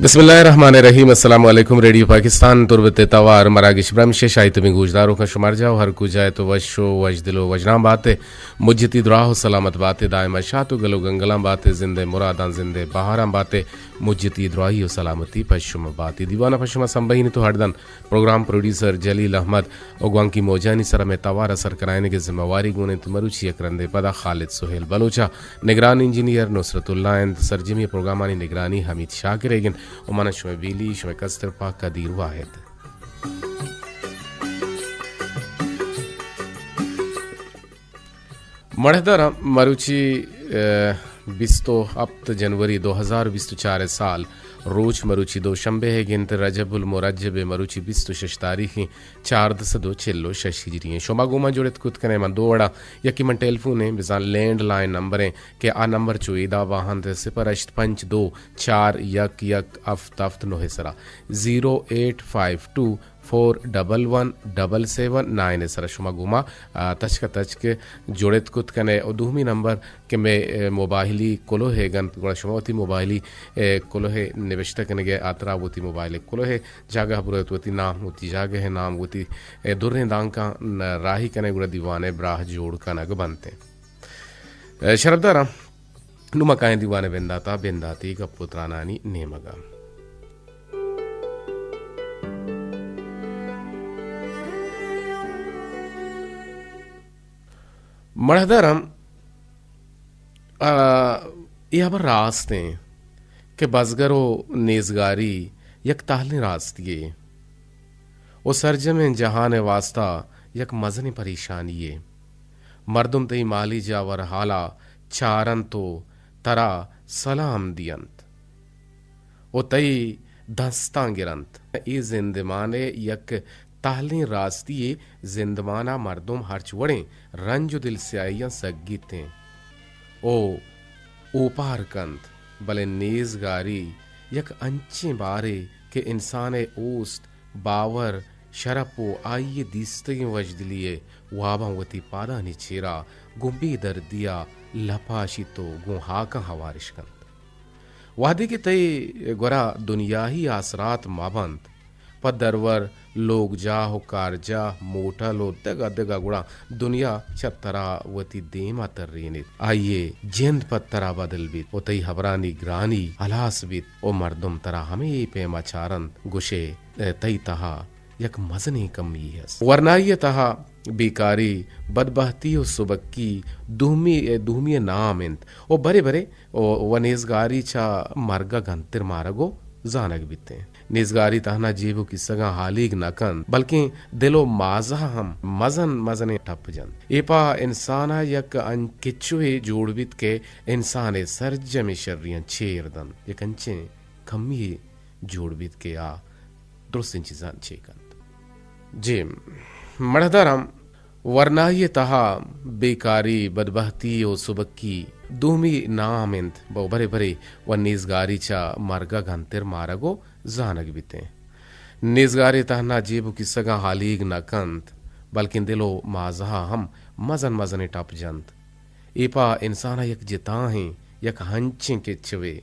بسم اللہ الرحمن الرحیم۔ السلام علیکم۔ ریڈیو پاکستان تربت توار مراگش برمش، شاہی تمہیں گوشداروں کا شمار جاؤ، ہر کو جائے تو وش و وش دل و وجنام باتے، مجتی دراہ و سلامت باتے، دائم شات و گل و گنگلان باتے، زندے مرادان زندے بہاران باتے، مجتی دراہی و سلامتی پشم باتے۔ دیوانہ پشم سنبہین تو ہردن پروگرام پروڈیوسر جلیل احمد و گوانکی موجانی سرا مئے توار ء سر کنائینگ ء ذمہ واری گون انت۔ مروچی یک رندے پدا خالد سہیل بلوچ ء، نگران انجینئر نصرت اللہ انت۔ سرجمی پروگرامانی نگرانی حمید شاکر ایگ انت و من شمئے بیلی، شمئے کستر پہ قدیر واحد۔ مڑدر مروچی، ء، بیست و ہپت جنوری دو ہزار بیست و چار سال، روچ مروچی دوشنبے ہے گنت، رجب المرجب مروچی بیست و شش تاریخی، چاردہ سد و چل و شش ہجری ہیں۔ شما گوما جڑت کت کنے من دو وڑا، یکی من ٹیلیفون ہیں، بزان لینڈ لائن نمبر ہیں کہ آ نمبر چو ایدا واہند صفر ہشت پنچ دو چار یک یک ہفت ہفت نو سرا، زیرو ایٹ فائیو ٹو فور ڈبل ون ڈبل سیون نائن سرا شما گوما، آ، تچک تچک جڑت کت کنے۔ او دومی نمبر کہ مئے، اے، موبائلی کلوہ گنت، گڑا شما وتی موبائلی، اے، کلوہ نوشتہ کنگے آترا وتی موبائل کلوہ جاگہ بروت، وتی نام، وتی جاگہ نام، وتی، اے، دریں دانکاں راہی کنے، گڑا دیوانے براہ جوڑ کنگ بنتے۔ اے، شرفداراں، نوں ما کائیں دیوان ء بندات ء بنداتی گپ و ترانانی نیمگ ء۔ مڑدرم، آ، اے ہبر راست ایں کہ بزگر و نیزگاری یک تہلیں راستی یے و سرجمیں جہان ء واستا یک مزنیں پریشانی یے۔ مردم تئی مالی جاور حالا چارنت و ترا سلام دینت و تئی دستاں گرنت۔ اے زندمان ء یک تہلیں راستی یے۔ زندمان ء مردم ہرچ وڑیں رنج و دلسیاہیاں سگیت انت و اوپار کنت، بلے نیزگاری یک انچیں بارے کہ انسان ء اوست، باور، شرپ و آئی ء دیستگیں وژدلی ء واباں وتی پادانی چیرا گوں بے دردیا لپاشیت و گوں ہاکاں ہوارش کنت۔ وہدے کہ تئی گورا دنیاہی آسرات مہ بنت، پہ درور، لوگجاہ و کارجاہ، موٹل و دگہ دگہ، گڑا دنیا چہ ترا وتی دیما ترینیت۔ آئی ء جند پہ ترا بدل بیت و تئی ہبرانی گرانی ہلاس بیت و مردم ترا ہمے پیما چارنت، گوشے، تئی تہا یک مزنیں کمی ہست۔ ورنائی ء تہا بیکاری، بدبہتی و سبکی دومی، دومی ء نام انت و برے برے و، و نیزگاری چہ مرگ ء گنتر مارگ و زانگ بیت انت۔ نیزگاری تہنا جیب و کیسگاں ہالیگ نہ کنت، بلکیں دل و مازہ ہم مزن مزنیں ٹپ جنت۔ اے پہ انسان ء یک انچ کچوے جوڑ بیت کہ انسان ء سرجمیں شریاں چیر دنت۔ یک انچیں کمی جوڑ بیت کہ آ درستیں چیزاں چے کنت۔ جی، مڑدرم، ورنائی ء تہا بیکاری، بدبہتی و سبکی دومی نام انت، بو برے برے و نیزگاری چہ مرگ ء گنتر مارگ و زانگ بیت انت۔ نیزگاری تہنا جیب و کیسگاں ہالیگ نہ کنت، بلکیں دل و مازہ ہم مزن مزنیں ٹپ جنت۔ اے پہ انسان ء یک جتاہیں، یک ہنچیں کچوے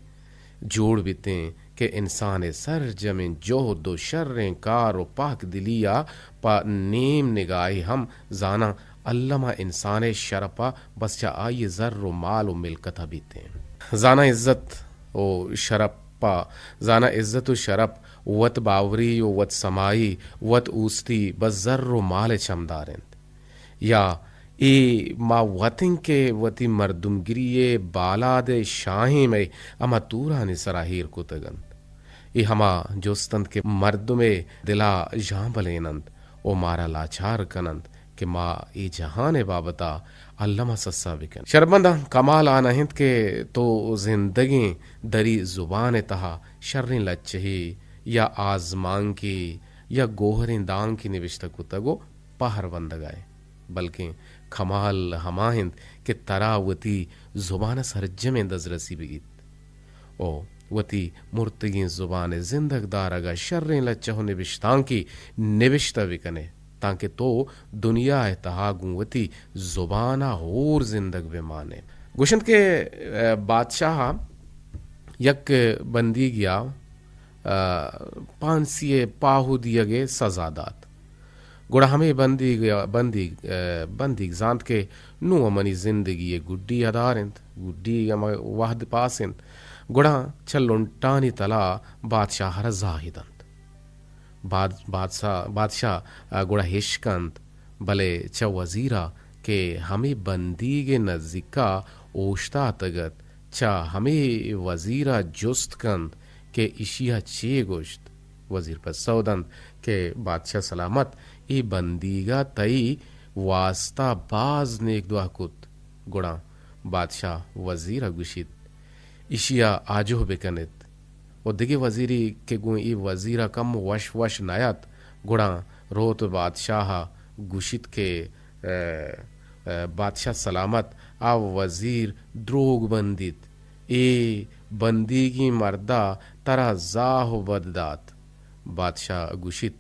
جوڑ بیتیں کہ انسان ء سرجمیں جہد و شریں کار و پاک دلی ء پہ نیم نگاہے ہم زاناں الم ء انسان ء شرپ ء بس چہ آئی ء زر و مال و ملکت ء بیتیں۔ زاناں عزت و شرپ ء، زاناں عزت و شرپ، وت باوری و وت سمائی، وت اوستی بس زر و مال ء چمدار انت۔ یا اے ما وت ایں کہ وتی مردمگری ء بالاد ء شاہیم ء ہما تورانی سرا ایر کتگ انت۔ اے ہما جست انت کہ مردم ء دل ء ژامبلین انت و مارا لاچار کن انت کہ ما اے جہان ء بابت ء الم ء سسا بہ کن۔ شربنداں، کمال آ نہ انت کہ تو زندگیں دری زبان ء تہا شریں لچہے یا آزمانکے یا گوہریں دانکے نبشتہ کتگ و پہر بندگ ء، بلکیں کمال ہما انت کہ ترا وتی زبان ء سرجمیں دزرسی بہ بیت و وتی مرتگیں زبان ء زندگ دارگ ء شریں لچہ و نبشتانکے نبشتہ بہ کن ئے، تانکہ تو دنیا ء تہا گوں وتی زبان ء ہور زندگ بہ مان ئے۔ گوشنت کہ، ء، بادشاہ ء یک بندیگے ء ء، پھانسی ء پاہو دیگ ء سزا دات۔ گڑا ہمے بندیگ، بندیگ، ء، بندیگ زانت کہ نوں منی زندگی ء گڈی ہدار انت، گڈی ہما وہد پاس انت۔ گڑا چہ لنٹانی تلا بادشاہ ء را زاہ دنت۔ باد-، بادشاہ، بادشاہ، ء، گڑا ہش کنت، بلے چہ وزیر ء کہ ہمے بندیگ ء نزیک ء اوشتاتگ ات، چہ ہمے وزیر ء جست کنت کہ ایشی ء چے گوشت؟ وزیر پسو دنت کہ بادشاہ سلامت، اے بندیگ ء تئی واستا باز نیک دعا کت۔ گڑا بادشاہ وزیر ء گوشیت، ایشی ء آجوہ بہ کن ات۔ و دگہ وزیرے کہ گوں اے وزیر ء کم وش وش نہ ات، گڑا روت بادشاہ ء گوشیت کہ، ء، ء، بادشاہ سلامت، آ وزیر دروگ بندیت۔ اے بندیگیں مرد ء ترا زاہ و بد دات۔ بادشاہ گوشیت،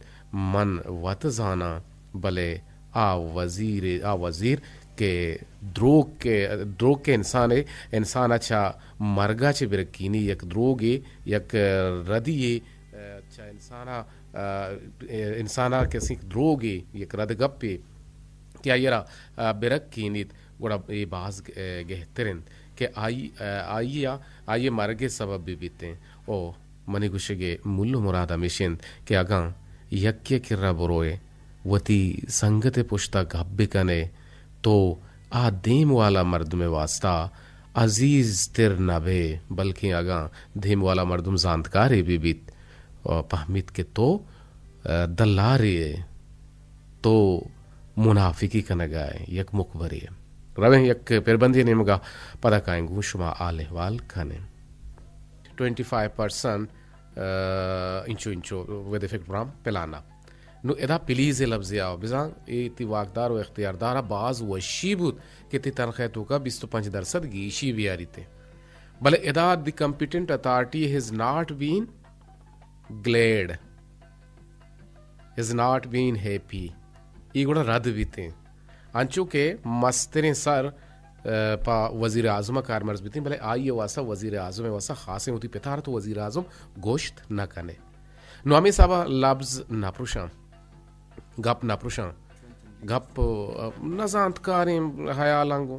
من وت زاناں، بلے آ وزیر، آ وزیر کہ دروگ کہ، دروگ کہ انسان ء، انسان ء چہ مرگ ء چہ برکینی، یک دروگے، یک ردی یے، ء، چہ انسان ء، ء، انسان ء کسی دروگے، یک رد گپے کہ آئی ء را، ء، برکینیت، گڑا اے باز گ-، ء، گہتر انت کہ آئی، ء، آئی ء، آئی ء مرگ ء سبب بہ بیتیں۔ او منی گوشگ ء مول و مراد ہمیش انت کہ اگاں یکے ء کرا بروئے، وتی سنگت ء پشت ء گپ بہ کن ئے، تو آ دیم والا مردم ء واستا عزیز تر نہ بئے، بلکیں اگاں دیم والا مردم زانتکارے بہ بیت، ء پہمیت کہ تو، ء، دلارے ئے، تو منافقی کنگ ء ئے، یک مخبرے ئے۔ رویں یک پربندی نیمگ ء، پدا کائیں گوں شما حال احوال کنیں۔ ٹوئنٹی فائیو پرسنٹ، ء، انچو انچو ود افیکٹ پرام پلان ء۔ نوں ادا پلیز ء لبزے آؤ، بزاں اے تئی واکدار و اختیاردار ء باز وشی بوت کہ تئی تنخواہ ء توکا بیست و پنچ درسد گیشی بیاریت۔ بلے ادا the competent authority has not been glad, has not been happy، اے گڑا رد بیتیں۔ انچو کہ مستریں سر، ء، پہ وزیر اعظم ء کارمرز بیتیں، بلے آئی ء واسطہ، وزیر اعظم ء واسطہ خاصیں وتی پتار تو وزیر اعظم گوشت نہ کنے۔ نوں ہمے حساب ء لبز نہ پروشاں، گپ نہ پروشاں، گپ، ء، نہ زانتکاریں حیالاں گوں۔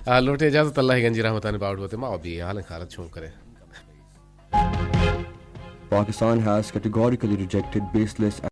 ء، لوٹے اجازت، اللہ گنجی رحمتانی باوٹ بوتے، ما بے حال خالت چون کرے۔ Pakistan has categorically rejected baseless